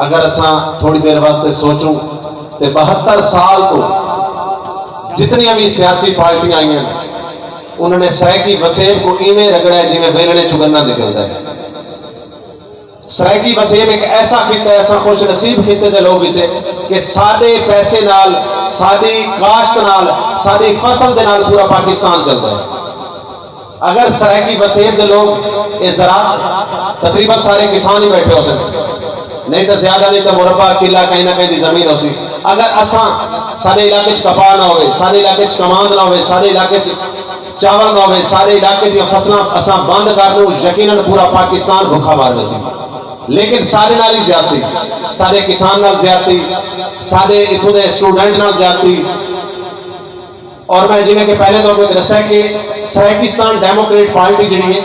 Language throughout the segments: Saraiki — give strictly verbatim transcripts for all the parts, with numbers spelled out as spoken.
اگر اساں تھوڑی دیر واسطے سوچوں تے بہتر سال توں جتنیاں وی سیاسی پارٹیاں آئیاں، انہاں نے سرائیکی وسیب کوں ایویں رگڑا ہے جیویں ویلݨے چوں گناں نکلدا ہے۔ سرائیکی وسیب ایک ایسا خطہ ہے، اساں خوش نصیب خطے دے لوگ اسے کہ ساڈے پیسے نال، ساڈی کاشت نال، ساڈی فصل دے نال پورا پاکستان چلدا ہے۔ اگر سرائیکی وسیب دے لوگ، اے زراعت، تقریباً سارے کسان ہی بیٹھے ہوسن، نہیں تاں زیادہ نہیں تاں مربع قلعہ کہیں نہ کہیں دی زمین ہوسی۔ اگر اساں، ساڈے علاقے چ کپاہ نہ ہووے، ساڈے علاقے چ کماند نہ ہووے، ساڈے علاقے چ چاول نہ ہووے، ساڈے علاقے دیاں فصلاں اساں بند کر ݙیوں، یقیناً پورا پاکستان بھکھا مر ویسی۔ لیکن ساڈے نال ہی زیادتی، ساڈے کسان نال زیادتی، ساڈے اتھوں دے اسٹوڈنٹ نال زیادتی۔ اور میں جیویں کہ پہلے تہاکوں ݙسیا کہ سرائیکستان ڈیموکریٹ پارٹی جیڑھی ہے،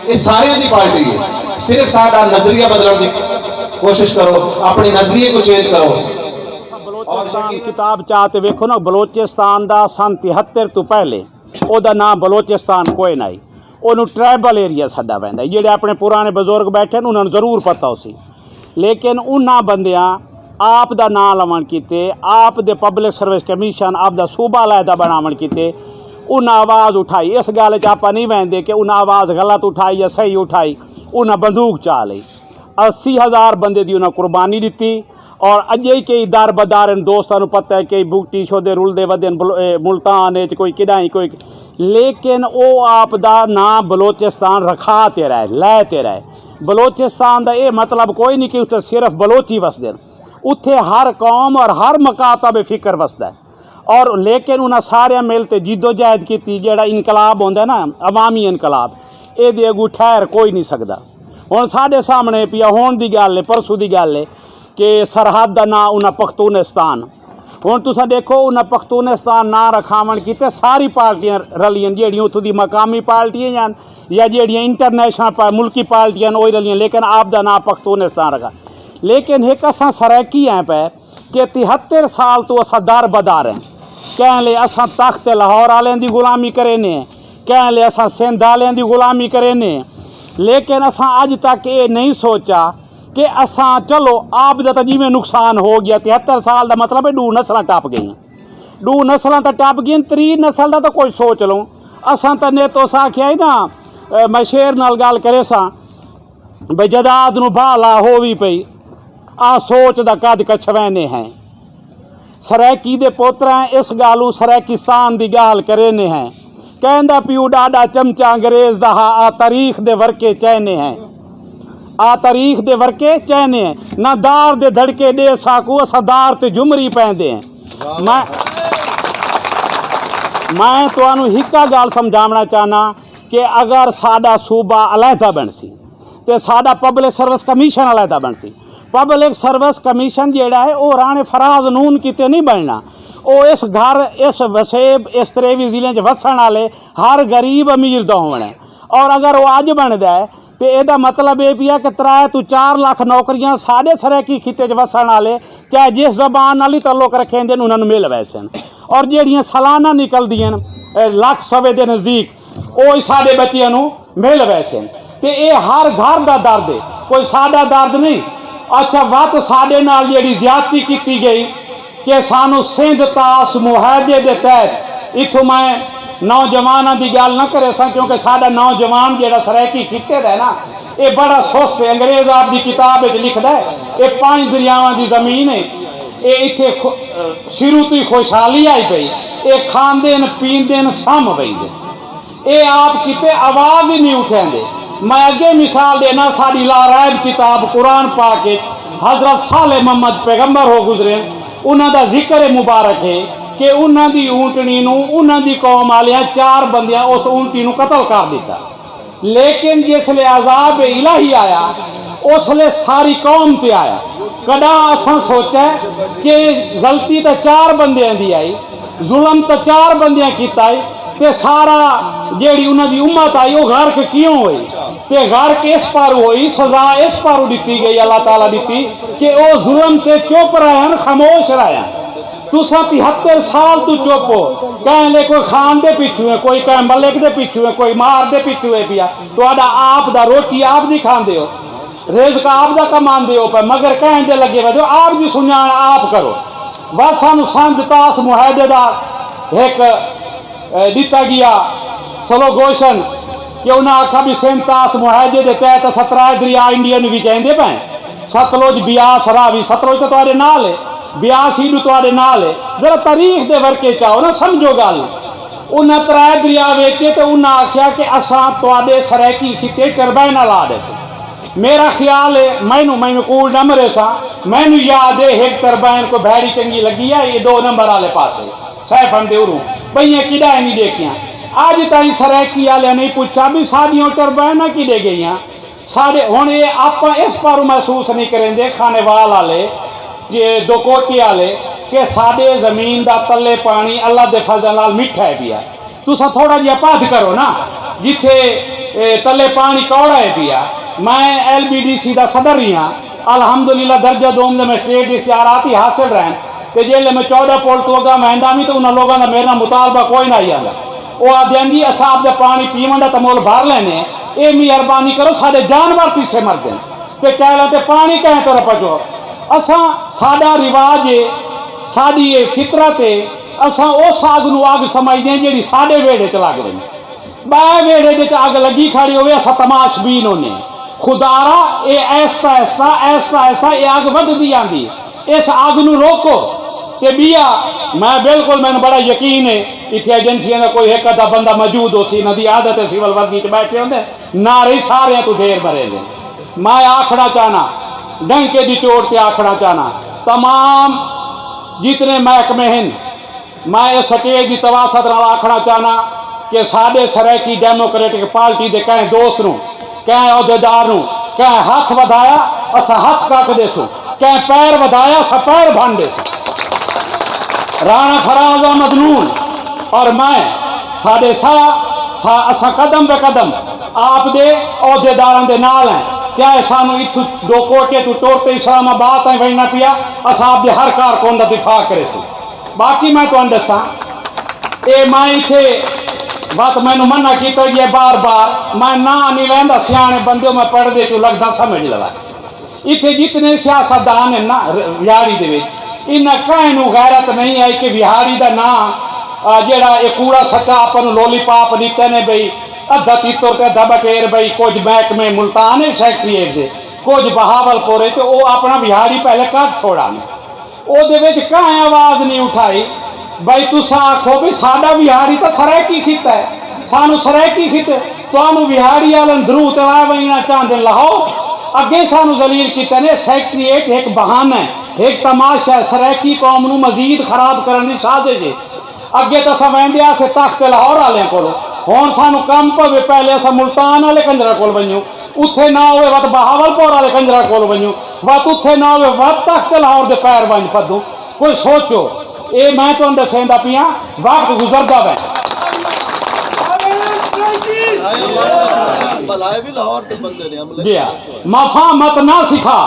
یہ سارے دی پارٹی ہے۔ صرف ساڈا نظریہ بدلݨ دی کوشش کرو، اپنے نظریے کو چینج کرو۔ بلوچستان کتاب چاہ تے ویکھو نا، بلوچستان دا سن تہتر تو پہلے او دا ناں بلوچستان کوئی نہ ہئی۔ اونوں ٹرائبل ایریا سݙا ویندا ہے۔ جیڑھے اپݨے پراݨے بزرگ ٻیٹھے ہن، انہاں نوں ضرور پتہ ہوسی۔ لیکن انہاں بندیاں آپ دا ناں لوݨ کیتے، آپ دے پبلک سروس کمیشن، آپ دا صوبہ علیحدہ بݨاوݨ کیتے انہاں آواز اٹھائی۔ اس ڳالھ اچ آپاں نہیں ویندے کہ انہاں آواز غلط اٹھائی یا صحیح اٹھائی۔ انہاں بندوق چا لئی۔ اسی ہزار بندے دی انہاں قربانی ݙتی۔ اور اڄے کئی در بدر ہن، دوستاں نوں پتہ ہے، کئی بگٹی شودے رلدے ودے ہن، بل-، اے، ملتان اچ کوئی کݙاہیں کوئی، لیکن او آپ دا ناں بلوچستان رکھا تے رہے، لے تے رہے۔ بلوچستان دا اے مطلب کوئی نہیں کہ اتھے صرف بلوچی وسدے ہن، اتھے ہر قوم اور ہر مکاتب فکر وسدا ہے۔ اور لیکن انہاں سارے مل تے جدوجہد کیتی، جیڑھا انقلاب ہوندا ہے نا، عوامی انقلاب، اے دے اگوں ٹھہر کوئی نہیں سکدا۔ ہݨ ساݙے سامݨے پیا ہݨ دی ڳالھ ہے، پرسوں دی ڳالھ ہے کہ سرحد دا ناں انہاں پختونستان۔ ہݨ تساں ݙیکھو، انہاں پختونستان ناں رکھاوݨ کیتے ساری پارٹیاں رلیاں، جیڑھیاں اتھوں دی مقامی پارٹیاں ہن یا جیڑھیاں انٹرنیشنل پا-، ملکی پارٹیاں ہن، اوہی رلیاں، لیکن آپ دا ناں پختونستان رکھا۔ لیکن ہک اساں سرائیکی ہیں پئے، کہ تہتر سال توں اساں در بدر ہیں۔ کہیں لے اساں تخت لاہور آلیاں دی غلامی کرینے ہیں، کہیں لے اساں سندھ آلیاں دی غلامی کرینے ہیں، لیکن اساں اڄ تک اے نہیں سوچا کہ اساں، چلو، آپ دا تاں جیویں نقصان ہو ڳیا، تہتر سال دا مطلب ہے ݙو نسلاں ٹپ ڳئیاں، ݙو نسلاں تاں ٹپ ڳئیاں، تری نسل دا تاں کجھ سوچ لوں۔ اساں تاں نے تساں آکھیا ہی نا، اے، میں شعر نال ڳالھ کریساں، بھئی جداد نوں بھالا ہووی پئی، آ سوچ دا قد کچھوینے ہیں۔ سرائیکی دے پوترا ہیں، اس ڳالھوں سرائیکستان دی ڳالھ کرینے ہیں۔ کہندا پیو ݙاݙا چمچہ انگریز دا ہا، آ تاریخ دے ورقے چینے ہیں۔ آ تاریخ دے ورقے چینے ہیں۔ نہ دار دے دھڑکے ݙے ساکوں، اساں دار تے جھمری پیندے ہیں۔ میں، میں تہانوں ہکا ڳالھ سمجھاوݨا چاہنا کہ اگر ساݙا صوبہ علیحدہ بݨسی، تے ساݙا پبلک سروس کمیشن علیحدہ بݨسی۔ پبلک سروس کمیشن جیڑھا ہے، او راݨے فراز نون کیتے نہیں بݨنا۔ او اس گھر، اس وسیب، اس تریوی ضلع اچ وسݨ آلے ہر غریب امیر دا ہووݨ ہے۔ اور اگر او اڄ بݨدا ہے، تے ایہدا مطلب اے پیا کہ ترے توں چار لکھ نوکریاں ساݙے سرائیکی خطے اچ وسݨ آلے، چاہے جس زبان نال ہی تعلق رکھیندے ہن، انہاں نوں مل ویسن۔ اور جیڑھیاں سالانہ نکلدیاں ہن، اے لکھ سوے دے نزدیک، او ساݙے ٻچیاں نوں مل ویسن۔ تے اے ہر گھر دا درد ہے، کوئی ساݙا درد نہیں۔ اچھا، وت ساݙے نال جیڑھی زیادتی کیتی ڳئی کہ سانوں سندھ طاس معاہدے دے تحت، اتھوں میں نوجواناں دی ڳالھ نہ کریساں، کیونکہ ساݙا نوجوان جیڑھا سرائیکی خطے دا ہے نا، اے بڑا سست ہے۔ انگریز آپ دی کتاب وچ لکھدا ہے، اے پنج دریاواں دی زمین ہے، اے اتھے خو-، شروع توں ہی خوشحالی آئی پئی، اے کھاندے ہن، پیندے ہن، سم ویندے۔ اے آپ کیتے آواز ہی نہیں اٹھیندے۔ میں اڳے مثال ݙینا، ساݙی لا ریب کتاب قرآن پاک وچ حضرت صالح محمد پیغمبر ہو گزرے، انہاں دا ذکر مبارک ہے کہ انہاں دی اونٹنی نوں، انہاں دی قوم آلیاں چار بندیاں اس اونٹی نوں قتل کر ݙتا۔ لیکن جس لے عذاب الہی آیا، اس لے ساری قوم تے آیا۔ کݙاں اساں سوچا ہے کہ غلطی تاں چار بندیاں دی آئی، ظلم تاں چار بندیاں کیتا ہے، تے سارا جیڑھی انہاں دی امت آئی، او غرق کیوں ہوئی؟ تے غرق اس پاروں ہوئی، سزا اس پاروں ݙتی ڳئی، اللہ تعالیٰ ݙتی کہ او ظلم تے چپ رہے ہن، خاموش رہے ہن۔ تساں تہتر سال توں چپ ہو، کہیں لے کوئی خان دے پچھوں ہے، کوئی کہیں ملک دے پچھوں ہے، کوئی مار دے پچھوں ہے پیا، تہاݙا آپ دا روٹی آپ دی کھاندے ہو۔ رزق آپ دا کماندے ہو پئے، مگر کہیں دے لگے ودے ہو، آپ دی سنڄاݨ آپ کرو۔ بس سانوں سنجھ طاس معاہدے دا ہک، اے، ݙتا ڳیا سلوگوشن کہ انہاں آکھیا بھی سندھ طاس معاہدے دے تحت اساں ترائے دریا انڈیا نوں وچیندے پئے ہیں، ستلج، بیاس، راوی۔ ستلج تاں تہاݙے نال ہے، بیاس ایݙو تہاݙے نال ہے۔ ذرا تاریخ دے ورقے چاؤ نا، سمجھو ڳالھ۔ انہاں ترائے دریا ویچے تے انہاں آکھیا کہ اساں تہاݙے سرائیکی خطے ٹربائناں لا ݙیسوں۔ میرا خیال ہے، مینوں، مینوں کوڑ نہ مریساں، مینوں یاد ہے ہک ٹربائن کوئی بھیڑی چنڳی لڳی ہے، اے دو نمبر آلے پاسے، سیف ہم دے اروں، ٻئیاں کݙاہیں نہیں ݙیکھیاں۔ اڄ تائیں سرائیکی آلیاں نہیں پچھا بھی ساݙیاں ٹربائناں کݙے ڳئیاں۔ ساݙے، ہݨ اے آپاں اس پاروں محسوس نہیں کریندے، خانیوال آلے، کہ دو کوٹے آلے، کہ ساݙے زمین دا تلے پاݨی اللہ دے فضل نال مٹھا ہے پیا۔ تساں تھوڑا جیہا پدھ کرو نا، جتھے، اے، تلے پاݨی کوڑا ہے پیا۔ میں ایل بی ڈی سی دا صدر ہی ہاں، الحمدللہ درجہ دوم دے میں اسٹیٹ اختیارات ہی حاصل رہن، تے جیلے میں چوݙاں پل توں اڳاں ویندا وی تے انہاں لوگاں دا میرے نال مطالبہ کوئی نہ ہی آندا۔ او آہدے ہن جی اساں آپ دا پاݨی پیوݨ دا تاں مل بھر لینے، اے مہربانی کرو ساݙے جانور پیچھے مردن۔ تے ٹائلاں تے پاݨی کہیں طرح پچو۔ اساں، ساݙا رواج ہے، ساݙی اے فطرت ہے، اساں اس اڳ نوں اڳ سمجھدے ہیں جیڑھی ساݙے ویڑھے چ لڳ ونڄے۔ ٻئے ویڑھے جے چ اڳ لڳی کھڑی ہووے، اساں تماش بین ہوندے ہیں۔ خدارا، اے آہستہ آہستہ، آہستہ آہستہ اے اڳ ودھدی آندی ہے۔ اس اڳ نوں روکو۔ تے ٻیا، میں بالکل، مینوں بڑا یقین ہے، اتھے ایجنسیاں دا کوئی ہک ادھا بندہ موجود ہوسی، انہاں دی عادت ہے سول وردی چ ٻیٹھے ہوندے، نعرے ساریاں توں ڈھیر مریندے۔ میں آکھݨا چاہنا، ڈنکے دی چوٹ تے آکھݨا چاہنا، تمام جتنے محکمے ہن، میں اس سٹیج دی تواست نال آکھݨا چاہنا کہ ساݙے سرائیکی ڈیموکریٹک پارٹی دے کہیں دوست نوں، کہیں عہدیدار نوں، کہیں ہتھ ودھایا، اساں ہتھ کٹ ݙیسوں، کہیں پیر ودھایا، اساں پیر بھن ݙیسوں۔ رانا فراز احمد نون اور میں، ساݙے ساہ، ساہ، اساں قدم بہ قدم آپ دے عہدیداراں دے نال ہیں، چاہے سانوں اتھوں دو کوٹے توں ٹر تے اسلام آباد تائیں ونڄݨا پیا، اساں آپ دے ہر کارکن دا دفاع کریسوں۔ باقی میں تہاݙے ݙساں، اے میں اتھے وت مینوں منع کیتا ڳیا بار بار، میں نہ نہیں لیندا، سیاݨے بندے ہو، میں پڑھدے چوں لڳداں، سمجھ لوا۔ اتھے جتنے سیاستدان ہیں نا، ر-، وہاڑی دے وچ، انہاں کہیں نوں غیرت نہیں آئی کہ وہاڑی دا ناں، آ، جیڑھا اے کوڑا سچا آپاں نوں لولی پاپ ݙتے نے بھئی، ادھا تیتر تے ادھا بٹیر بھئی، کجھ محکمے ملتان ہے سیکرٹریٹ دے، کجھ بہاول پور ہے، تے او اپݨا وہاڑی پہلے کڈھ چھوڑا نے۔ او دے وچ کہیں آواز نہیں اٹھائی۔ بھائی تساں آکھو بھی ساڈا وہاڑی تاں سرائیکی خطہ ہے، سانو سرائیکی خطے، تانوں وہاڑی آلن درو تے لائے ونجنا چاہندے لاہور۔ اگے سانو ذلیل کیتے نے، سیکرٹریٹ ایک بہانہ ہے، ایک تماشا ہے، سرائیکی قوم نو مزید خراب کرن دی سازش ہے۔ اگے تاں اساں ویندے آسے تخت لاہور آلیاں کولو، ہن سانو کم پوے پہلے اساں ملتان آلے کنجرا کول ونجوں، اتھے نہ ہوئے وت بہاول پور آلے کنجرا کول ونجوں، وت اتھے نہ ہوئے وت تخت لاہور دے پیر ونج پدوں۔ کوئی سوچو، اے میں تہاݙے ݙسیندا پیاں، وقت گزردا پئے۔ بلائے بھی لاہور دے بندے نے، عملے جی ہاں۔ مفاہمت نہ سکھا،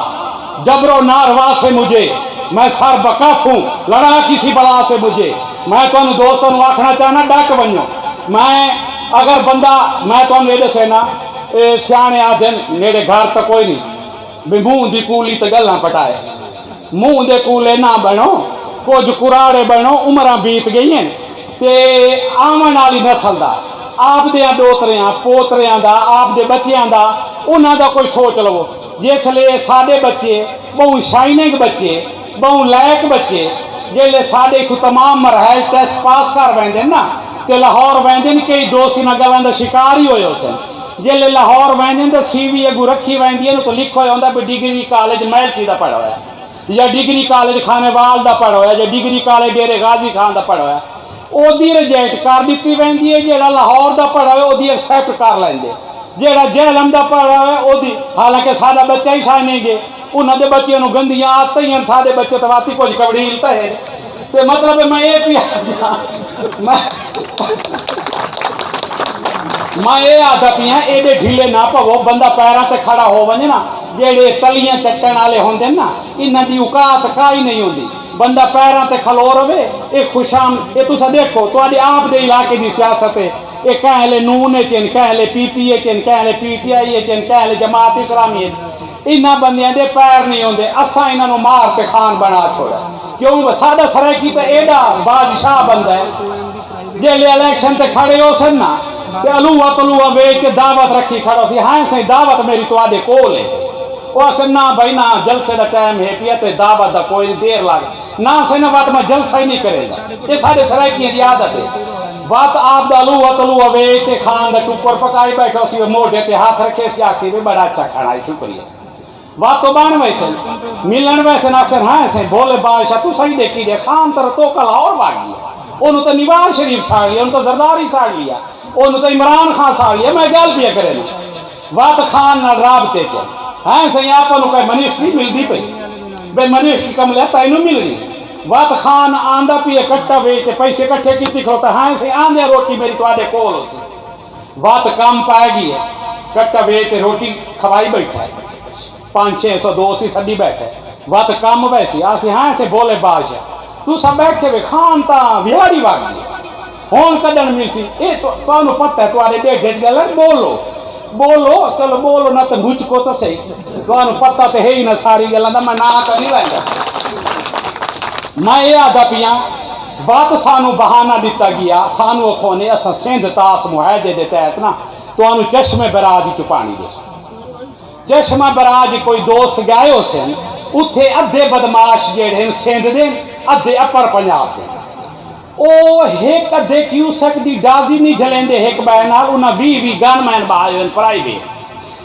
جبر و ناروا سے مجھے، میں سر بکف ہوں، لڑا کسی بلا سے مجھے۔ میں تہاݙے دوستاں نوں آکھݨا چاہنا، ݙٹ ونڄو۔ میں اگر بندہ، میں تہاݙے اے ݙسینا، اے سیاݨے آہدن، میݙے گھر تاں کوئی نہیں، بے منہ دی کولی تے ڳلاں پٹائے۔ منہ دے کولے نہ بݨو، کجھ کراڑے بݨو، عمراں بیت ڳئین تے آوݨ آلی نسل دا، آپ دیاں ݙوتریاں، پوتریاں دا، آپ دے ٻچیاں دا، انہاں دا کوئی سوچ لوو۔ جس لے ساݙے ٻچے، ٻہوں شائننگ ٻچے، ٻہوں لائق ٻچے، جیلے ساݙے اتھوں تمام مراحل ٹیسٹ پاس کر ویندن نا، تے لاہور ویندن، کئی دوست انہاں ڳلاں دا شکار ہی ہوئے ہوسن۔ جیلے لاہور ویندن تے سی وی اڳوں رکھی ویندی ہے، اتوں لکھا ہویا ہوندا بھئی ڈگری کالج میلچی دا پڑھا ہویا۔ یا ڈگری کالج خانیوال دا پڑھا ہویا، یا ڈگری کالج ڈیرے غازی خان دا پڑھا ہویا، اودی ریجیکٹ کر ݙتی ویندی ہے۔ جیڑھا لاہور دا پڑھا ہویا، اودی ایکسپٹ کر لیندے۔ جیڑھا جہلم دا پڑھا ہویا، اودی، حالانکہ ساݙا ٻچہ ہی شائننگ ہے، انہاں دے ٻچیاں نوں گندیاں عادتاں ہی ہن، ساݙے ٻچے تاں واقعی کجھ کبڑیل تاں ہن۔ تے مطلب ہے، میں اے پیا، میں، میں اے آہدا پیاں، ایݙے ڈھلے نہ پوو، بندہ پیراں تے کھڑا ہو ونڄے نا، جیڑھے تلیاں چٹݨ آلے ہوندن نا، انہاں دی اوقات کائی نہیں ہوندی۔ بندہ پیراں تے کھلو رہے، اے خوشام، اے تساں ݙیکھو، تہاݙے آپ دے علاقے دی سیاست ہے، اے کہیں لے نون اچ ہن، کہیں لے پی پی اچ ہن، کہیں لے پی ٹی آئی اچ ہن، کہیں لے جماعت اسلامی اچ۔ انہاں بندیاں دے پیر نہیں ہوندے، اساں انہاں نوں مار تے خان بنا چھوڑا۔ کیوں؟ ساڈا سرائیکی تے ایڈا بادشاہ بندہ ہے، جیلے الیکشن تے کھڑے ہو سن نا، تے الوہ تلوہ ویچ کے دعوت رکھی کھڑا سی، ہائیں سائیں دعوت میری تواڈے کول ہے۔ او آکھسن نہ بھائی نہ، جلسے دا ٹائم ہے پیا تے دعوت دا کوئی نہیں، دیر لگ۔ نہ سائیں نہ، وت میں جلسہ ہی نہیں کریندا۔ اے ساڈے سرائیکیاں دی عادت ہے۔ وت آپ دا الوہ تلوہ ویچ تے خان دا ٹکر پکائی بیٹھا سی، موڈے تے ہاتھ رکھے سی، آکھی وی بڑا اچھا کھڑا ہے، شکریہ۔ وت او بن ویسن، ملن ویسن، آکھسن ہائیں سائیں بھولے بادشاہ تساں ہی ڈیکھی ڈے، خان تیرا توکا لاہور بھاگ گیا۔ اونوں تے نواز شریف ساڑ لیا، اونوں تے زرداری ساڑ لیا، اونوں تے عمران خان ساڑ لیا، میں گل پیا کرے نا۔ وت خان نال رابطے چ ہائیں سائیں، آپاں نوں کوئی منسٹری ملدی پئی، بے منسٹری کملے تینوں ملنی۔ وت خان آندا پیا کٹا ویچ تے پیسے کٹھے کیتی کھڑوتا، ہائیں سائیں آندے روٹی میری تواڈے کول ہوتی۔ وت کم پائے گی ہے، کٹا ویچ تے روٹی کھوائی بیٹھا ہے، پانچ چھ سو دوست ہی سڈی بیٹھے۔ وت کم ویسی آسی ہائیں سائیں بھولے بادشاہ، تساں بیٹھے وے خان تاں ویہاڑی وگ گئے، ہن کڈن ملسی؟ اے تو تانوں پتہ ہے تہاڈے ڈیڈھ ڈیڈھ گلن، بولو بولو، چلو بولو نہ تے مجھ کو تو صحیح، تانوں پتہ تے ہے ہی نہ ساری گلاں دا، میں نہ تے نہیں لیندا۔ میں اے آدھا پیاں، وت سانوں بہانہ ڈتا گیا، سانوں اکھونے اساں سندھ طاس معاہدے دے تحت نا تانوں چشمے براج وچ پانی ڈیسوں۔ چشمہ براج کوئی دوست گئے ہوسن، اتھے ادھے بدمعاش جیڑھے ہن سندھ دے ہن، ادھے اپر پنجاب دے ہن۔ او ہک ادھے کیوسک دی ڈازی نی جھلیندے ہک بئے نال، انہاں ویہہ ویہہ گن مین بہائے ہوئن پرائیویٹ۔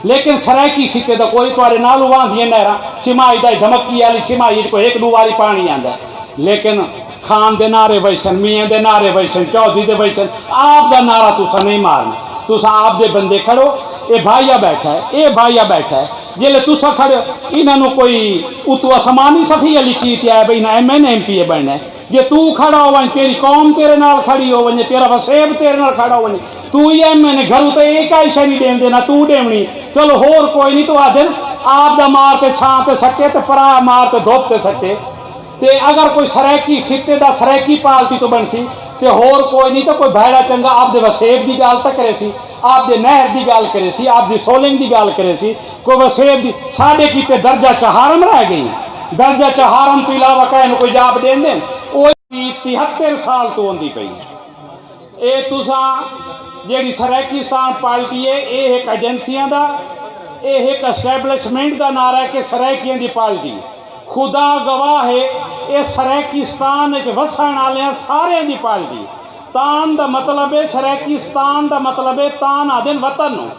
لیکن سرائیکی خطے دا کوئی تہاڈے نال واہندیاں نہراں، چھماہی دا ڈھمکی آلی چھماہی اچ کوئی ہک ڈو واری پانی آندا ہے۔ لیکن خان دے نعرے ویسن، میاں دے نعرے ویسن، چودھری دے ویسن، آپ دا نعرہ تساں نہیں مارنا۔ تساں آپ دے بندے کھڑو، اے بھائیا بیٹھا ہے، اے بھائیا بیٹھا ہے۔ جیلے تساں کھڑے ہو، انہاں نوں کوئی اتو آسمانی سفیہ لکھی تے آیا بھئی انہاں M N A M P A بننا ہے۔ جے توں کھڑا ہو ونج، تیری قوم تیرے نال کھڑی ہو ونجے، تیرا وسیب تیرے نال کھڑا ہو ونجے، توں ہی ایم این اے، گھروں تے اے کائی شے نہیں ڈیندے، نہ توں ڈیونی۔ چلو ہور کوئی نہیں، تو آدھن آپ دا مار تے چھاں تے سٹے تے پرایا مار تے دھوپ تے سٹے۔ تے اگر کوئی سرائیکی خطے دا سرائیکی پارٹی تو بنسی تے ہور کوئی نہیں، تو کوئی بھیڑا چنگا آپ دے وسیب دی گال تاں کرے سی، آپ دے نہر دی گال کرے سی، آپ دی سولنگ دی گال کرے سی، کوئی وسیب دی۔ ساڈے کیتے درجہ چہارم رہ گئی، درجہ چہارم تو علاوہ کہیں نوں کوئی جاب ڈیندے؟ او تہتر سال تو ہوندی پئی۔ اے تساں جیڑھی سرائیکستان پارٹی ہے، اے ہک ایجنسیاں دا، اے ہک اسٹیبلشمنٹ دا نعرہ ہے کہ سرائیکیاں دی پارٹی۔ خدا گواہ ہے، اے سرائیکستان وچ وسݨ آلیاں ساریاں دی پارٹی۔ تان دا مطلب ہے، سرائیکستان دا مطلب ہے، تان آہدن وطن نوں۔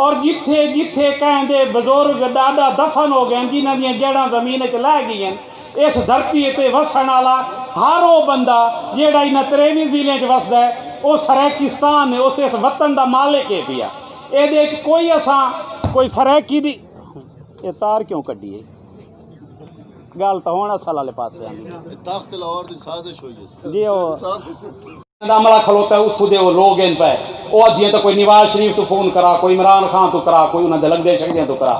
اور جتھے جتھے کہیں دے بزرگ، ݙاݙا دفن ہو ڳئے ہن، جنہاں دیاں جڑاں زمین وچ لہہ ڳئین، اس دھرتی تے وسݨ آلا ہر او بندہ جیڑھا انہاں تریوی ضلعیں اچ وسدا ہے، او سرائیکستان ہے، اس، اس وطن دا مالک ہے پیا۔ ایدے اچ کوئی اساں کوئی سرائیکی دی، اے تار کیوں کڈھی ہے؟ ڳالھ تاں ہݨ اصل آلے پاسے آندی ہے۔ تخت لاہور دی سازش ہوئی ہے۔ جی، او۔ دا عملہ کھلوتا ہے، اتھوں دے او لوگ ہن پئے۔ او ادھیاں تاں کوئی نواز شریف توں فون کرا، کوئی عمران خان توں کرا، کوئی انہاں دے لڳدے شڳدیاں توں کرا۔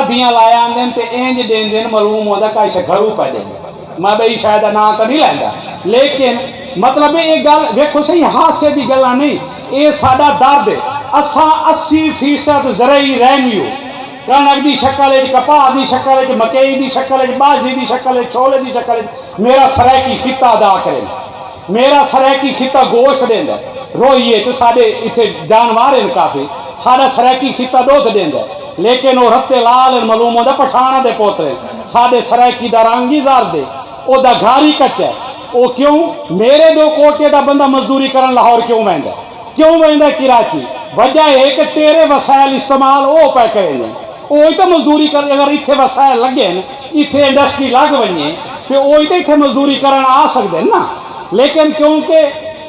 ادھیاں لایا آندن تے اینج ݙیندن، معلوم ہوندا کائے شے گھروں پئے ݙیندن۔ میں ٻئی شے دا ناں تاں نہیں لیندا، لیکن مطلب اے ڳالھ ویکھو صحیح، ہاسے دی ڳالھ نہیں، اے ساݙا درد ہے۔ اساں اسی فیصد زرعی ریونیو، کݨک دی شکل وچ، کپاہ دی شکل وچ، مکئی دی شکل وچ، ٻاجھری دی شکل وچ، چھولے دی شکل وچ میرا سرائیکی خطہ ادا کرے۔ میرا سرائیکی خطہ گوشت ݙیندا ہے۔ روہی اچ ساݙے اتھے جانور ہن کافی، ساݙا سرائیکی خطہ ݙودھ ݙیندا ہے، لیکن او رتے لال ہن، معلوم ہوندا پٹھاݨاں دے پوتر ہن۔ ساݙے سرائیکی دا رنگ ہی زرد ہے، او دا گھر ہی کچا ہے۔ او کیوں؟ میرے دو کوٹے دا بندہ مزدوری کرݨ لاہور کیوں ویندا ہے؟ کیوں ویندا کراچی؟ وجہ ہے کہ تیرے وسائل استعمال او پئے کریندے۔ اوہی تے مزدوری کر، اگر اتھے وسائل لڳن، اتھے انڈسٹری لڳ ونڄے، تے اوہی تے اتھے مزدوری کرݨ آ سڳدن نا۔ لیکن کیونکہ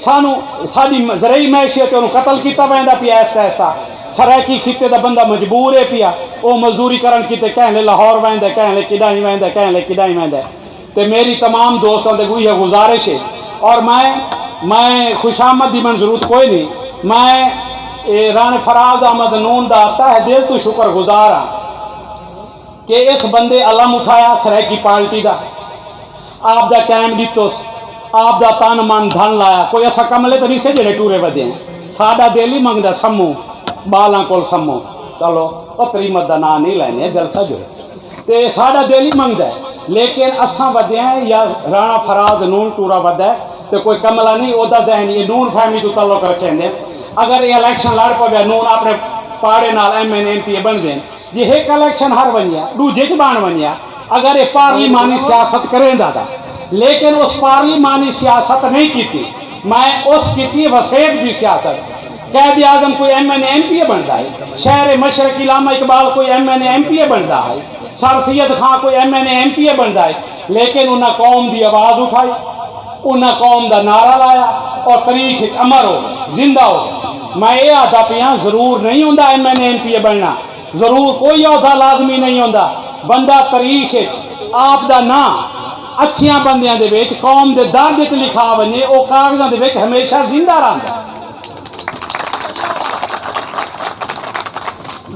سانوں، ساݙی زرعی معیشت ہے، اونوں قتل کیتا ویندا پیا آہستہ آہستہ۔ سرائیکی خطے دا بندہ مجبور ہے پیا، او مزدوری کرݨ کیتے کہیں لے لاہور ویندا، کہیں لے کݙاہیں ویندا، کہیں لے کݙاہیں ویندا۔ تے میری تمام دوستاں دے اڳوں ایہا گزارش ہے، اور میں، میں خوشامد دی من ضرورت کوئی نہیں، میں اے رانا فراز احمد نون دا تہہ دل توں شکر گزار ہاں کہ اس بندے علم اٹھایا سرائیکی پارٹی دا، آپ دا ٹائم ݙتوس، آپ دا تن من دھن لایا، کوئی اساں کملے تے نہیں سے جیڑھے ٹورے ودے ہیں۔ ساݙا دل ہی منگدا سموں، ٻالاں کول سموں۔ چلو، اتری مت دا ناں نہیں لینے، جلسہ جو ہے۔ تے ساڈا دل ہی منگدا ہے، لیکن اساں ودے ہیں یا رانا فراز نون ٹورا ودا ہے، تے کوئی کملا نہیں، او دا ذہن یہ نون فہمی تو تعلق رکھیں دے۔ اگر یہ الیکشن لڑ پوے، نون اپنے پاڑے نال ایم این ایم پی اے بن دین، جی ایک الیکشن ہر ونیا، ڈوجے چ بن ونیا، اگر یہ پارلیمانی سیاست کریں دا دا، لیکن اس پارلیمانی سیاست نہیں کیتی۔ میں اس کیتی وسیب دی سیاست۔ قائد اعظم کوئی M N A M P A بندا ہے، شہر مشرق علامہ اقبال کوئی M N A M P A بندا ہے، سر سید خان کوئی M N A M P A بندا ہے، لیکن انہاں قوم دی آواز اٹھائی، انہاں قوم دا نعرہ لایا، اور تاریخ وچ امر ہو گئے، زندہ ہو گئے۔ میں یہ آدھا پیاں، ضرور نہیں ہوندا M N A M P A بننا، ضرور کوئی عہدہ لازمی نہیں ہوندا۔ بندہ تاریخ وچ آپ دا ناں اچھیاں بندیاں دے وچ، قوم دے درد وچ لکھا ونجے، او کاغذاں دے وچ ہمیشہ زندہ رہندا۔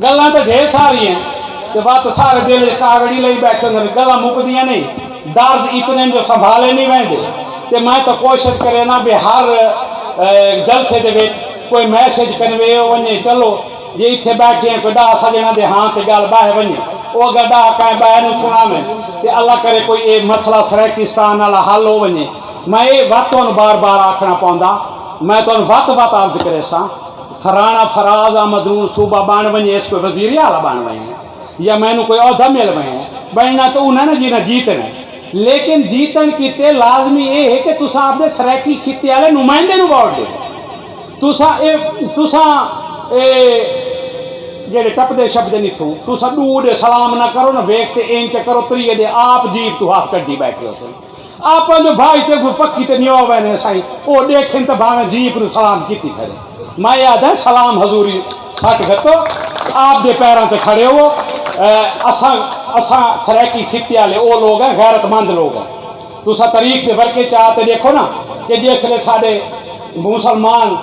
گلاں تے ڈھیر ساری ہیں، تے وت سارے دل وچ کاغڑی لئی بیٹھے ہوندے، گلاں مکدیاں نہیں، درد اتنے جو سنبھالے نہیں ویندے۔ تے میں تو کوشش کرے نا بھی ہر اے، جلسے دے وچ کوئی میسج کنوے ہو ونجے۔ چلو، جے اتھے بیٹھے ہیں کوئی ڈاہ سجنا دے ہاں تے گل باہے ونجے، او اگر ڈاہ کہیں باہے نو سنا میں، تے اللہ کرے کوئی اے مسئلہ سرائیکستان والا حل ہو ونجے۔ میں اے وت تہن بار بار آکھنا پوندا، میں تہن وت وت عرض کرے ساں، فرانا فراز احمد نون صوبہ بن ونجے، اس کوئی وزیر اعلیٰ بن ونجے، یا مینوں کوئی عہدہ مل ونجے، بننا تو انہاں نے جنہاں جیتنا ہے۔ لیکن جیتن کیتے لازمی اے ہے کہ تساں اپنے سرائیکی خطے والے نمائندے نو ووٹ دے۔ تساں اے، تساں اے جڑے ٹپدے شپدے نہیں تھو، تساں ڈو دے سلام نہ کرو، نہ ویکھ تے اینچ کرو، تری دے آپ جیب تو ہاتھ کڈی بیٹھے ہو سن۔ آپاں جو بھائی تے کوئی پکی تے نیو وینے سائیں، او ڈیکھن تے بھاویں جیپ نو سلام کیتی کھڑے۔ میں آدھا سلام حضوری سٹ گھتو، آپ دے پیراں تے کھڑے ہو۔ اے، اساں، اساں سرائیکی خطے والے او لوگ ہیں، غیرت مند لوگ ہیں۔ تساں تاریخ دے ورقے چا تے ڈیکھو نا کہ جس لے ساڈے مسلمان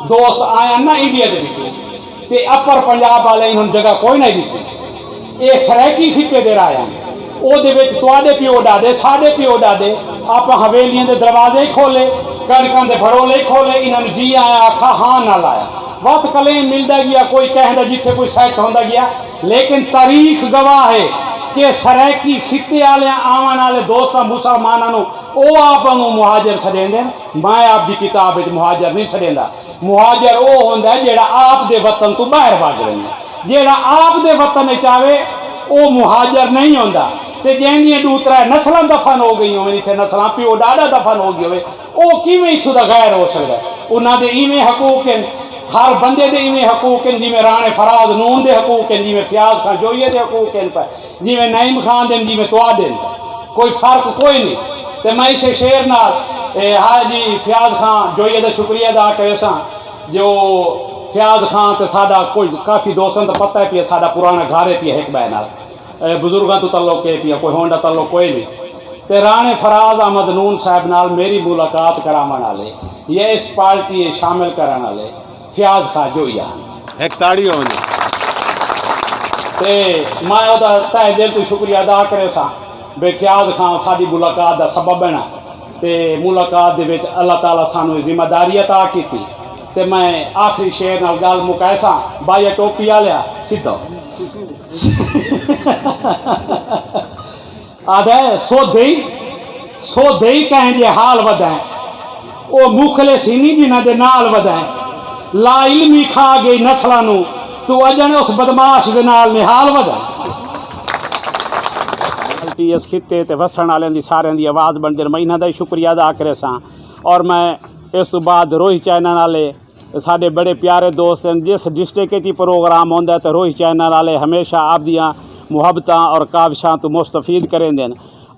دوست آئے ہیں نا انڈیا دے وچ، تے اپر پنجاب والے انہاں جگہ کوئی نہیں ڈتی۔ اے سرائیکی خطے دے رائے ہیں۔ او دے وچ تواڈے پیو ڈاڈے، ساڈے پیو ڈاڈے، آپاں حویلیاں دے دروازے ہی کھولے، کݨکاں دے بھڑولے ہی کھولے، انہاں نوں جی آیا آکھا، ہاں نہ لایا۔ وت کلیم ملدا گیا، کوئی کہیں دا جتھے کوئی سیٹ ہوندا گیا، لیکن تاریخ گواہ ہے کہ سرائیکی خطے والے آون والے دوستاں مسلماناں نوں او آپ نوں مہاجر سڈیندے۔ میں آپ دی کتاب وچ مہاجر نہیں سڈیندا۔ مہاجر او ہوندا ہے جیڑھا آپ دے وطن توں باہر بھگ ونڄے۔ جیڑھا آپ دے وطن وچ آوے، او مہاجر نہیں ہوندا۔ تے جیندیاں ݙو ترے نسلاں دفن ہو ڳئی ہوون، اتھے نسلاں پیو ݙاݙا دفن ہو ڳیا ہووے، او کیویں اتھوں دا غیر ہو سڳدا ہے؟ انہاں دے ایویں حقوق ہن، ہر بندے دے ایویں حقوق ہن، جیویں راݨے فراز نون دے حقوق ہن، جیویں فیاض خان جوئیے دے حقوق ہن پئے، جیویں نعیم خان دے ہن، جیویں تہاݙے ہن پئے۔ کوئی فرق کوئی نہیں۔ تے میں اسے شعر نال، اے، حاجی فیاض خان جوئیے دا شکریہ ادا کریساں۔ جو فیاض خان تے ساڈا کوئی کافی دوستاں توں پتہ ہے پیا، ساڈا پرانا گھر ہے پیا ہک ٻئے نال، اے، بزرگاں توں تعلق ہے پیا، کوئی ہوندا تعلق کوئی نہیں۔ تے راݨے فراز احمد نون صاحب نال میری ملاقات کراوݨ والے یا اس پارٹی اچ شامل کرݨ والے فیاض خان جوئی ہن۔ ہک تاڑی ہو ونڄے۔ تے میں اودا تہہ دل توں شکریہ ادا کریساں بھئی فیاض خان ساڈی ملاقات دا سبب بݨا۔ تے ملاقات دے وچ اللہ تعالیٰ سانوں اے ذمہ داری عطا کیتی۔ تے میں آخری شعر نال ڳالھ مکائیساں، بھائی ٹوپی آلیا، سدھا ہو۔ آہدا ہے، سودھے ہی، سودھے ہی کہیں دے حال ودائیں۔ او مخلص ہی نہیں جنہاں دے نال ودائیں۔ لا علمی کھا ڳئی نسلاں نوں، توں اڄݨ اس بدمعاش دے نال نہال ودائیں۔ پارٹی اس خطے تے وسݨ والیں دی ساریں دی آواز بݨدے، میں انہاں دا ہی شکریہ ادا کریساں۔ اور میں اس توں بعد روہی چینل والے ساڈے بڑے پیارے دوست ہن، جس ڈسٹرکٹ اچ ہی پروگرام ہوندا ہے تے روہی چینل والے ہمیشہ آپ دیاں محبتاں اور کاوشاں توں مستفید کریندے ہن۔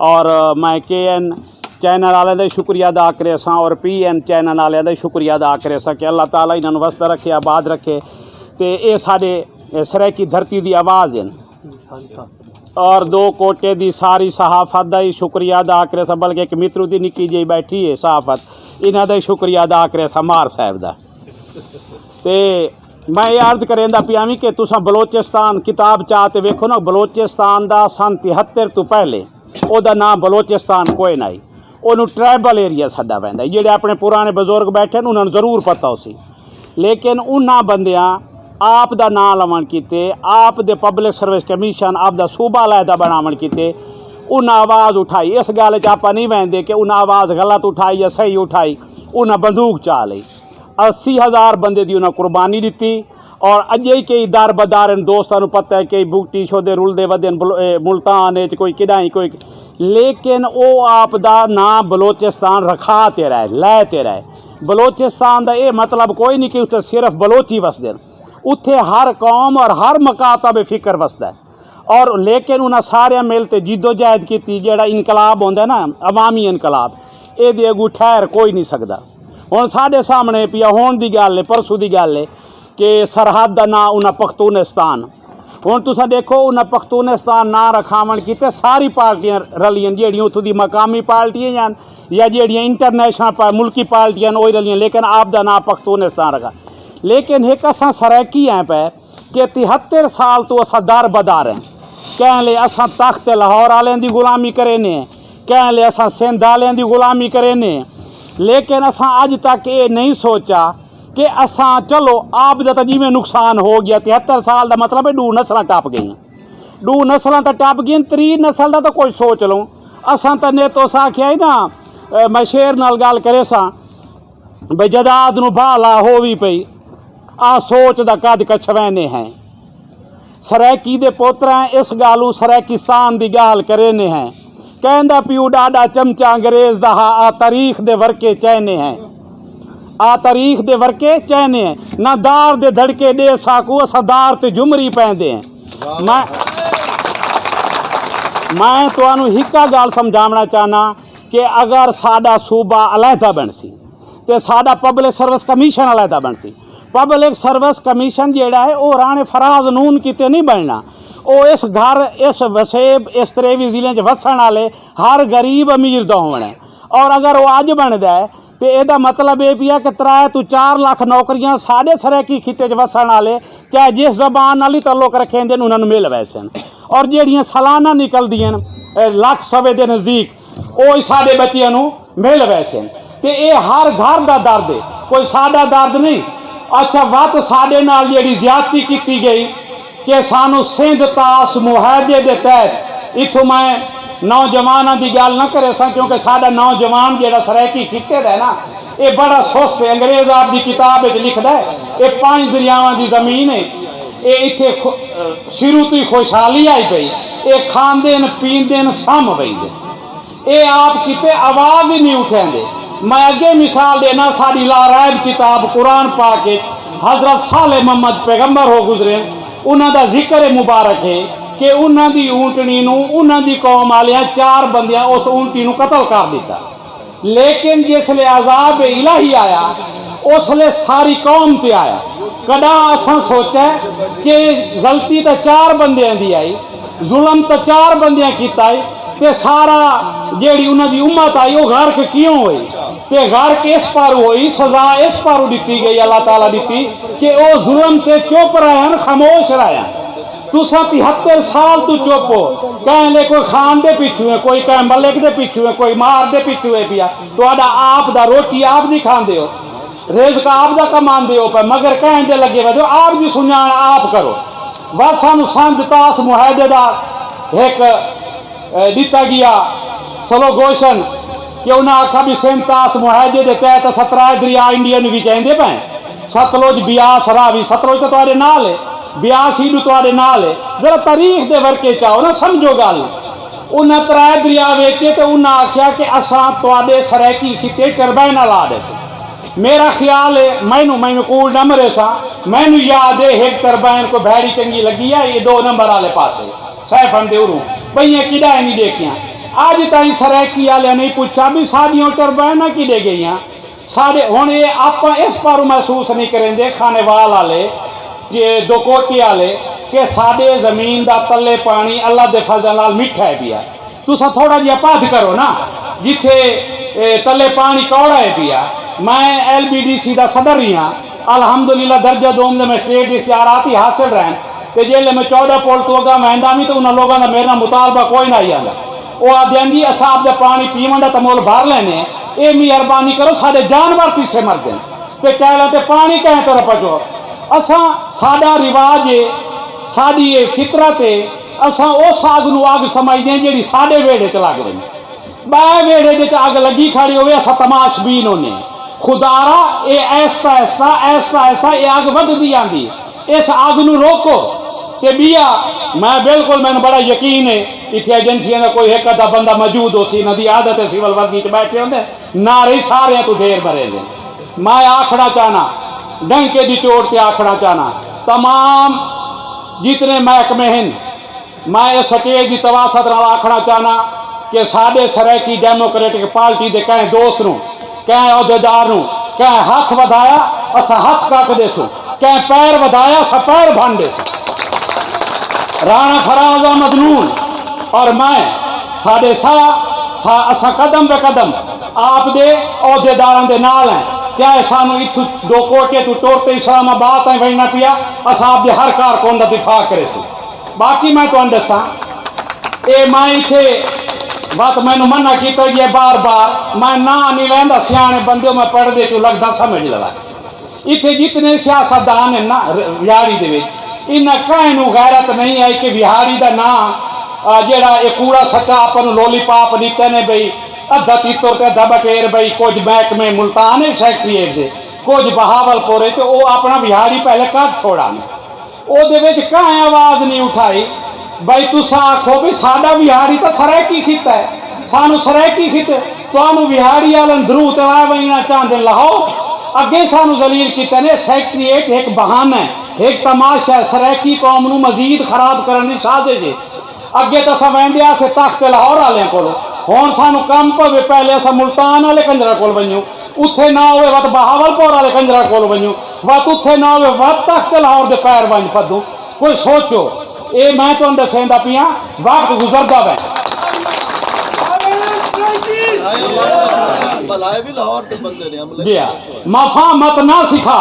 اور میں کے این چینل والے دا شکریہ ادا کریساں اور پی این چینل والے دا شکریہ ادا کریساں کہ اللہ تعالیٰ انہاں نوں وسدا رکھے، آباد رکھے۔ تے اے ساڈے سرائیکی دھرتی دی آواز ہن۔ اور دو کوٹے دی ساری صحافت دا ہی شکریہ ادا کریساں، بلکہ ایک مترو دی نکی جئی بیٹھی ہے صحافت، انہاں دا ہی شکریہ ادا کریساں مار صاحب دا۔ تے میں یہ عرض کریندا پیاں وی کہ تساں بلوچستان کتاب چا تے ویکھو نا، بلوچستان دا سن تہتر تو پہلے او دا نام بلوچستان کوئی نہ ہئی، اونوں ٹرائبل ایریا سڈا ویندا ہے۔ جڑے اپنے پرانے بزرگ بیٹھے نے، انہاں نوں ضرور پتہ ہوسی، لیکن انہاں بندیاں آپ دا ناں لوݨ کیتے، آپ دے پبلک سروس کمیشن، آپ دا صوبہ علیحدہ بݨاوݨ کیتے انہاں آواز اٹھائی۔ اس ڳالھ اچ آپاں نہیں ویندے کہ انہاں آواز غلط اٹھائی یا صحیح اٹھائی، انہاں بندوق چا لئی۔ اسی ہزار بندے دی انہاں قربانی ݙتی۔ اور اڄے کئی در بدر ہن، دوستاں نوں پتہ ہے، کئی بگٹی شودے رلدے ودے ہن، بل-، اے، ملتان اچ کوئی کݙاہیں کوئی، لیکن او آپ دا ناں بلوچستان رکھا تے رہے، لے تے رہے۔ بلوچستان دا اے مطلب کوئی نہیں کہ اتھے صرف بلوچ ہی وسدے ہن، اتھے ہر قوم اور ہر مکاتب فکر وسدا ہے۔ اور لیکن انہاں سارے مل تے جدوجہد کیتی، جیڑھا انقلاب ہوندا ہے نا، عوامی انقلاب، اے دے اگوں ٹھہر کوئی نہیں سڳدا۔ ہݨ ساݙے سامݨے پیا ہݨ دی ڳالھ ہے، پرسوں دی ڳالھ ہے کہ سرحد دا ناں انہاں پختونستان۔ ہݨ تساں ݙیکھو، انہاں پختونستان ناں رکھاوݨ کیتے ساری پارٹیاں رلیاں، جیڑھیاں اتھوں دی مقامی پارٹیاں ہن یا جیڑھیاں انٹرنیشنل پا-، ملکی پارٹیاں ہن، اوہی رلیاں، لیکن آپ دا ناں پختونستان رکھا۔ لیکن ہک اساں سرائیکی ہیں پئے کہ تہتر سال توں اساں در بدر ہیں۔ کہیں لے اساں تخت لاہور آلیاں دی غلامی کرینے ہیں، کہیں لے اساں سندھ آلیاں دی غلامی کرینے ہیں، لیکن اساں اڄ تک اے نہیں سوچا کہ اساں، چلو، آپ دا تاں جیویں نقصان ہو ڳیا، تہتر سال دا مطلب ہے ݙو نسلاں ٹپ ڳئیاں، ݙو نسلاں تاں ٹپ ڳئین، تری نسل دا تاں کجھ سوچ لوں۔ اساں تاں نے تساں آکھیا ہی نا، اے، میں شعر نال ڳالھ کریساں، بھئی جداد نوں بھالا ہووی پئی، آ سوچ دا قد کچھوینے ہیں۔ سرائیکی دے پوترا ہیں، اس ڳالھوں سرائیکستان دی ڳالھ کرینے ہیں۔ کہندا پیو ݙاݙا چمچہ انگریز دا ہا، آ تاریخ دے ورقے چینے ہیں۔ آ تاریخ دے ورقے چینے ہیں۔ نہ دار دے دھڑکے ݙے ساکوں، اساں دار تے جھمری پیندے ہیں۔ میں، میں تہانوں ہکا ڳالھ سمجھاوݨا چاہنا کہ اگر ساݙا صوبہ علیحدہ بݨسی، تے ساݙا پبلک سروس کمیشن علیحدہ بݨسی۔ پبلک سروس کمیشن جیڑھا ہے، او راݨے فراز نون کیتے نہیں بݨنا۔ او اس گھر، اس وسیب، اس تریوی ضلع اچ وسݨ آلے ہر غریب امیر دا ہووݨ ہے۔ اور اگر او اڄ بݨدا ہے، تے ایہدا مطلب اے پیا کہ ترے توں چار لکھ نوکریاں ساݙے سرائیکی خطے اچ وسݨ آلے، چاہے جس زبان نال ہی تعلق رکھیندن، انہاں نوں مل ویسن۔ اور جیڑھیاں سالانہ نکلدیاں، اے، لکھ سوے دے نزدیک، او ساݙے ٻچیاں نوں مل ویسن۔ تے اے ہر گھر دا درد ہے، کوئی ساݙا درد نہیں۔ اچھا، وت ساݙے نال جیڑھی زیادتی کیتی ڳئی کہ سانوں سندھ طاس معاہدے دے تحت، اتھوں میں نوجواناں دی ڳالھ نہ کریساں، کیونکہ ساݙا نوجوان جیڑھا سرائیکی خطے دا ہے نا، اے بڑا سست ہے۔ انگریز آپ دی کتاب وچ لکھدا ہے، اے پنج دریاواں دی زمین ہے، اے اتھے خو-، شروع توں ہی خوشحالی آئی پئی، اے کھاندن پیندن سم ویندن۔ اے آپ کیتے آواز ہی نہیں اٹھیندے۔ میں اڳے مثال ݙینا، ساݙی لا رائب کتاب قرآن پاک اچ حضرت صالح محمد پیغمبر ہو گزرے، انہاں دا ذکر مبارک ہے کہ انہاں دی اونٹنی نوں انہاں دی قوم آلیاں چار بندیاں اس اونٹی نوں قتل کر ݙتا۔ لیکن جس لے عذاب الہی آیا، اس لے ساری قوم تے آیا۔ کݙاں اساں سوچا ہے کہ غلطی تاں چار بندیاں دی آئی، ظلم تاں چار بندیاں کیتا ہے، تے سارا جیڑھی انہاں دی امت آئی، او غرق کیوں ہوئی؟ تے غرق اس پاروں ہوئی، سزا اس پاروں ݙتی ڳئی، اللہ تعالیٰ ݙتی کہ او ظلم تے چپ رہے ہن، خاموش رہے ہن۔ تساں تہتر سال توں چپ ہو، کہیں لے کوئی خان دے پچھوں ہے، کوئی کہیں ملک دے پچھوں ہے، کوئی مار دے پچھوں ہے پیا۔ تہاݙا آپ دا روٹی آپ دی کھاندے ہو، رزق آپ دا کماندے ہو پئے، مگر کہیں دے لڳے ودے ہو، آپ دی سنڄاݨ آپ کرو۔ بس سانوں سندھ طاس معاہدے دا ہک، اے، ݙتا ڳیا سلوگوشن کہ انہاں آکھا بھی سندھ طاس معاہدے دے تحت اساں ترائے دریا انڈیا نوں وچیندے پئے ہیں، ستلج، بیاس، راوی۔ ستلج تاں تہاݙے نال ہے، بیاس ایݙو تہاݙے نال ہے۔ ذرا تاریخ دے ورقے چاؤ نا، سمجھو ڳالھ۔ انہاں ترائے دریا ویچے تے انہاں آکھیا کہ اساں تہاݙے سرائیکی خطے ٹربائناں لا ݙیسوں۔ میرا خیال ہے، مینوں، میں کوڑ نہ مریساں، مینوں یاد ہے ہک ٹربائن کوئی بھیڑی چنڳی لڳی ہے، اے دو نمبر آلے پاسے، سیف ہن دے اروں، ٻئیاں کݙاہیں نہیں ݙیکھیاں۔ اڄ تائیں سرائیکی آلیاں نہیں پچھا بھی ساݙیاں ٹربائناں کݙے ڳئیاں۔ ساݙے ہݨ اے آپاں اس پاروں محسوس نہیں کریندے، خانیوال آلے کہ دو کوٹے آلے، کہ ساݙے زمین دا تلے پاݨی اللہ دے فضل نال مٹھا ہے پیا۔ تساں تھوڑا جیہا پدھ کرو نا، جتھے، اے، تلے پاݨی کوڑا ہے پیا۔ میں ایل بی ڈی سی دا صدر ہی ہاں، الحمدللہ درجہ دوم دے میں اسٹیٹ دے اختیارات ہی حاصل رہن، تے جیلے میں چوݙاں پل توں اڳاں ویندا وی تے انہاں لوگاں دا میرے نال مطالبہ کوئی نہ آئی آندا۔ او آہدے ہن جی اساں آپ دا پاݨی پیوݨ دا تاں مل بھر لینے، اے مہربانی کرو ساݙے جانور پیچھے مردن تے ٹائلاں تے پاݨی کہیں طرح پہنچو۔ اساں، ساݙا رواج ہے، ساݙی اے فطرت ہے، اساں اس اڳ نوں اڳ سمجھدے ہیں جیڑھی ساݙے ویڑھے چ لڳ ونڄے۔ ٻئے ویڑھے جے چ اڳ لڳی کھڑی ہووے، اساں تماش بین ہوندے ہیں۔ خدارا، اے آہستہ آہستہ، آہستہ آہستہ اے اڳ ودھدی آندی ہے۔ اس اڳ نوں روکو۔ تے ٻیا، میں بالکل، مینوں بڑا یقین ہے، اتھے ایجنسیاں دا کوئی ہک ادھا بندہ موجود ہوسی، انہاں دی عادت ہے سول وردی چ ٻیٹھے ہوندے، نعرے ساریاں توں ڈھیر مریندے۔ میں آکھݨا چاہنا، ڈنکے دی چوٹ تے آکھݨا چاہنا، تمام جتنے محکمے ہن، میں اس سٹیج دی تواست نال آکھݨا چاہنا کہ ساݙے سرائیکی ڈیموکریٹک پارٹی دے کہیں دوست نوں، کہیں عہدیدار نوں، کہیں ہتھ ودھایا، اساں ہتھ کٹ ݙیسوں، کہیں پیر ودھایا، اساں پیر بھن ݙیسوں۔ رانا فراز احمد نون اور میں، ساݙے ساہ، سا-، اساں قدم بہ قدم آپ دے عہدیداراں دے نال ہیں، چاہے سانوں اتھوں دو کوٹے توں ٹر تے اسلام آباد تائیں ونڄݨا پیا، اساں آپ دے ہر کارکن دا دفاع کریسوں۔ باقی میں تہاݙے ݙساں، اے میں اتھے وت مینوں منع کیتا ڳیا بار بار، میں ناں نہیں لیندا، سیاݨے بندیو، میں پڑھدے چوں لڳداں، سمجھ لوا۔ اتھے جتنے سیاستدان ہیں نا، ر-، وہاڑی دے وچ، انہاں کہیں نوں غیرت نہیں آئی کہ وہاڑی دا ناں، آ، جیڑھا اے کوڑا سچا آپاں نوں لولی پاپ ݙتے نے بھئی، ادھا تیتر تے ادھا بٹیر بھئی، کجھ محکمے ملتان ہے سیکرٹریٹ دے، کجھ بہاول پور ہے، تے او اپݨا وہاڑی پہلے کڈھ چھوڑا نے۔ او دے وچ کہیں آواز نہیں اٹھائی۔ بھائی تساں آکھو بھئی ساݙا وہاڑی تاں سرائیکی خطہ ہے، سانوں سرائیکی خطے، تانوں وہاڑی آلن درو تے لائے ونڄݨا چاہندے، لہاؤ۔ اڳے سانوں ذلیل کیتے نے، سیکرٹریٹ ہک بہانہ ہے، ہک تماشا ہے، سرائیکی قوم نوں مزید خراب کرݨ دی سازش ہے۔ اڳے تاں اساں ویندے ہاسے تخت لاہور آلیاں کولوں، ہݨ سانوں کم پوے پہلے اساں ملتان آلے کنجراں کول ونڄوں، اتھے نہ ہووے وت بہاول پور آلے کنجراں کول ونڄوں، وت اتھے نہ ہووے وت تخت لاہور دے پیر ونڄ پھدوں۔ کوئی سوچو، اے میں تہاݙے ݙسیندا پیاں، وقت گزردا پئے۔ بلائے بھی لاہور دے بندے نے، عملے گیا۔ مفاہمت نہ سکھا،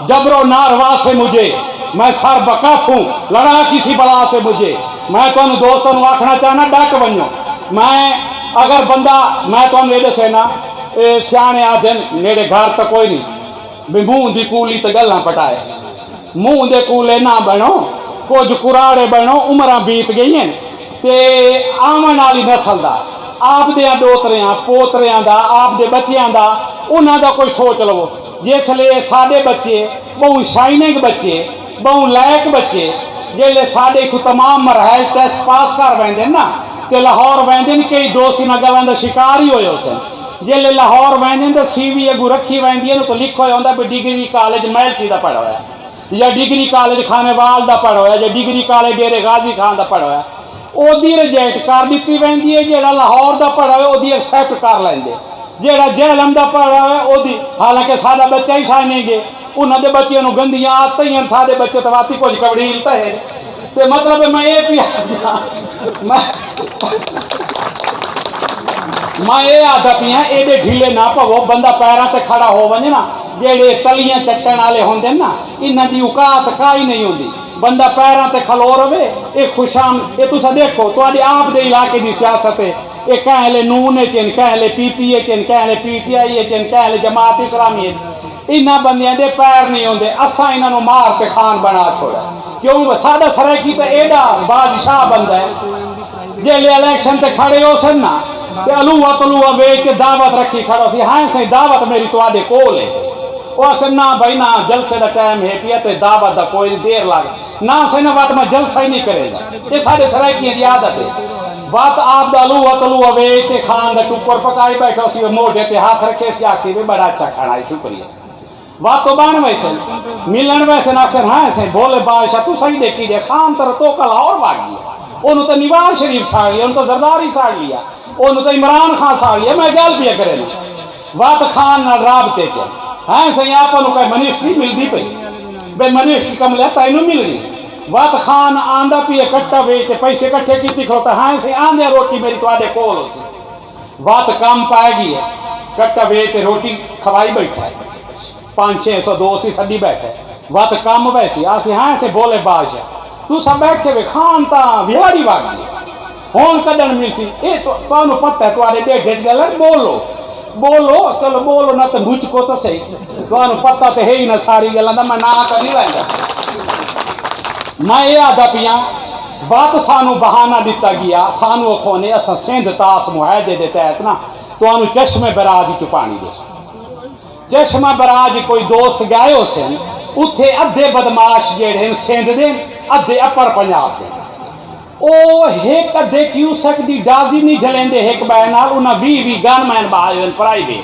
جبر و ناروا سے مجھے، میں سر بکف ہوں، لڑا کسی بلا سے مجھے۔ میں تہاݙے دوستاں نوں آکھݨا چاہنا، ݙک ونڄو۔ میں اگر بندہ، میں تہاݙے ایݙے سے نا، اے سیاݨے آہدن، میݙے گھر تاں کوئی نہیں، بے منہ دی کولی تے ڳلاں پٹائے۔ منہ دے کولے نہ بݨو، کجھ کراڑے بݨو، عمراں بیت ڳئین تے آوݨ آلی نسل دا، آپ دیاں ݙوتریاں، پوتریاں دا، آپ دے ٻچیاں دا، انہاں دا کوئی سوچ لوو۔ جس لے ساݙے ٻچے، ٻہوں شائننگ ٻچے، ٻہوں لائق ٻچے، جیلے ساݙے اتھوں تمام مراحل ٹیسٹ پاس کر ویندن نا، تے لاہور ویندن، کئی دوست انہاں ڳالھاں دا شکار ہی ہوئے ہوسن۔ جیلے لاہور ویندن تے سی وی اڳوں رکھی ویندی ہے نا، تے لکھا ہویا ہوندا بھئی ڈگری کالج میلٹی دا پڑھا ہویا۔ یا ڈگری کالج خانیوال دا پڑھا ہویا، یا ڈگری کالج ڈیرے غازی خان دا پڑھا ہویا، اودی ریجیکٹ کر ݙتی ویندی ہے۔ جیڑھا لاہور دا پڑھا ہویا، اودی ایکسپٹ کر لیندے۔ جیڑھا جہلم دا پڑھا ہویا، اودی، حالانکہ ساݙا ٻچہ ہی شائننگ ہے، انہاں دے ٻچیاں نوں گندیاں عادتاں ہی ہن، ساݙے ٻچے تاں واتی کجھ کبڑیل تاں ہے۔ تے مطلب میں اے پیا، میں، میں اے آہدا پیاں، ایݙے ڈھلے نہ پوو، بندہ پیراں تے کھڑا ہو ونڄے نا، جیڑھے تلیاں چٹݨ آلے ہوندن نا، انہاں دی اوقات کائی نہیں ہوندی۔ بندہ پیراں تے کھلو رہے، اے خوشام، اے تساں ݙیکھو، تہاݙے آپ دے علاقے دی سیاست ہے، اے کہیں لے نون اچ ہن، کہیں لے پی پی اچ ہن، کہیں لے پی ٹی آئی اچ ہن، کہیں لے جماعت اسلامی اچ۔ انہاں بندیاں دے پیر نہیں ہوندے، اساں انہاں نوں مار تے خان بݨا چھوڑا۔ کیوں؟ ساݙا سرائیکی تاں ایݙا بادشاہ بندہ ہے، جیلے الیکشن تے کھڑے ہوسن نا، تے الوہا تلوہا ویچ کے دعوت رکھی کھڑا سی، ہائیں سائیں دعوت میری تہاݙے کول ہے۔ او آکھسن، نہ بھائی نہ، جلسے دا ٹائم ہے پیا تے دعوت دا کوئی نہیں، دیر لڳ۔ نہ سئیں، نہ وت میں جلسہ ہی نہیں کریندا۔ اے ساݙے سرائیکیاں دی عادت ہے۔ وت آپ دا الوہا تلوہا ویچ تے خان دا ٹکر پکائی ٻیٹھا سی، موڈھے تے ہتھ رکھے سی، آکھی وے، بڑا اچھا کھانا ہے، شکریہ۔ وت او بݨ ویسن، ملݨ ویسن، آکھسن، ہاں سئیں، بھولے بادشاہ، تساں ہی ݙیکھی ݙے، خان تاں توکل ہور بھاڳی ہے۔ اونوں تاں نواز شریف ساڑ لیا، اونوں تاں زرداری ساڑ لیا، اونوں تاں عمران خان ساڑ لیا، میں ڳالھ پیا کرینداں۔ وت خان نال رابطے چ، ہاں سئیں، آپاں نوں کئی منسٹری ملدی پئی، بے منسٹری کملے تینوں ملݨی۔ وت خان آندا پیا، کٹا ویچ تے پیسے کٹھے کیتی کھڑوتا، ہاں سئیں، آندے روٹی میری تہاݙے کول ہوسی۔ وت کم پائے ڳئی ہے، کٹا ویچ تے روٹی کھوائی ٻیٹھا ہے۔ پنج چھ سو دوست ہی سݙی ٻیٹھا ہے۔ وت کم ویسی، آسی، ہاں سئیں، بھولے بادشاہ، تساں ٻیٹھے وے، خان تاں وہاڑی وڳ ڳئے۔ ہݨ کݙݨ ملسی، اے تو، تہاݙے پتہ ہے، تہاݙے ݙیڈھ اچ ڳل ہے، ٻولو۔ بولو، چلو بولو نہ تے مجھ کو تو صحیح۔ تانوں پتہ تے ہے ہی نہ ساری گلاں دا، میں نہ تے نہیں لیندا۔ میں یہ آدھا پیاں، وت سانو بہانہ دتا گیا، سانو اکھونے اساں سندھ طاس معاہدے دے تحت نا تانوں چشمے براج چ پانی دے سو۔ چشمہ براج کوئی دوست گئے ہو سن، اتھے ادھے بدماش جیڑھے ہن سندھ دے، ادھے اپر پنجاب دے۔ او ہک ادھے کیوسک دی ڈازی نہیں جھلیندے ہک بئے نال، انہاں ویہہ ویہہ گن مین بہائے ہوئے پرائیویٹ۔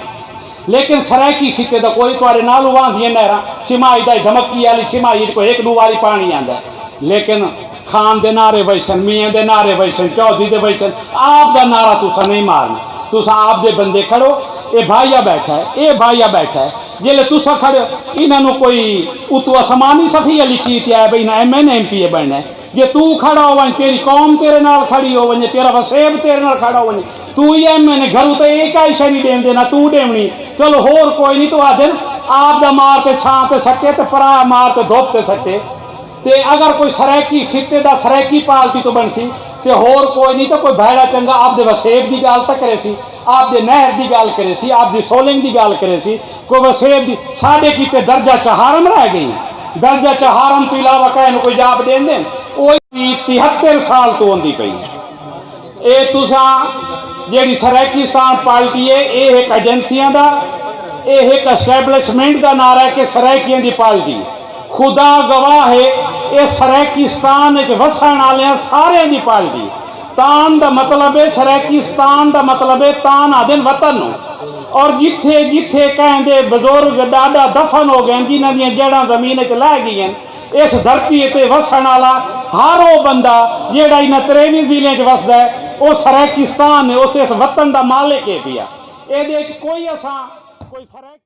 لیکن سرائیکی خطے دا کوئی تہاڈے نال واہندیاں نہراں، چھمائی دا ڈھمکی آلی چھمائی اچ کوئی ہک ڈو واری پانی آندا ہے۔ لیکن خان دے نعرے ویسن، میاں دے نعرے ویسن، چودھری دے ویسن، آپ دا نعرہ تساں نہیں مارنا۔ تساں آپ دے بندے کھڑو، اے بھائیا بیٹھا ہے، اے بھائیا بیٹھا ہے۔ جیلے تساں کھڑے ہو، انہاں نوں کوئی اتو آسمانی صفحہ لکھی تے آئے بھئی نہ M N M P A بننا ہے۔ جے توں کھڑا ہو ونڄ، تیری قوم تیرے نال کھڑی ہو ونڄے، تیرا وسیب تیرے نال کھڑا ہو ونڄے، توں ہی ایم این اے، گھروں تے ایک عائشہ نہیں ݙیندے، نہ توں ݙیوݨی۔ چلو ہور کوئی نہیں، تو آدھن آپ دا مار تے چھاں تے سٹے تے پرایا مار تے دھوپ تے سٹے۔ تے اگر کوئی سرائیکی خطے دا سرائیکی پارٹی تو بنسی، تے ہور کوئی نہیں تو کوئی بھیڑا چنگا آپ دے وسیب دی ڳالھ تاں کریسی، آپ دے نہر دی ڳالھ کریسی، آپ دی سولنگ دی ڳالھ کریسی، کوئی وسیب دی۔ ساݙے کیتے درجہ چہارم رہ ڳئی۔ درجہ چہارم تو علاوہ کہیں نوں کوئی جاب ݙیندے؟ او تہتر سال تو ہوندی پئی۔ اے تساں جیڑھی سرائیکستان پارٹی ہے، اے ہک ایجنسیاں دا، اے ہک اسٹیبلشمنٹ دا نعرہ ہے کہ سرائیکیاں دی پارٹی۔ خدا گواہ ہے، اے سرائیکستان وچ وسݨ آلیاں ساریاں دی پارٹی۔ تان دا مطلب ہے، سرائیکستان دا مطلب ہے، تان آہدن وطن نوں۔ اور جتھے جتھے کہیں دے بزرگ ݙاݙا دفن ہو ڳئے، جنہاں دیاں جڑاں زمین وچ لہہ ڳئین، اس دھرتی تے وسݨ آلا ہر او بندہ جیڑھا انہاں تریویں ضلعیں وچ وسدا ہے، او سرائیکستان ہے، اس، اس وطن دا مالک ہے پیا۔ ایندے وچ کوئی اساں، کوئی سرائیکی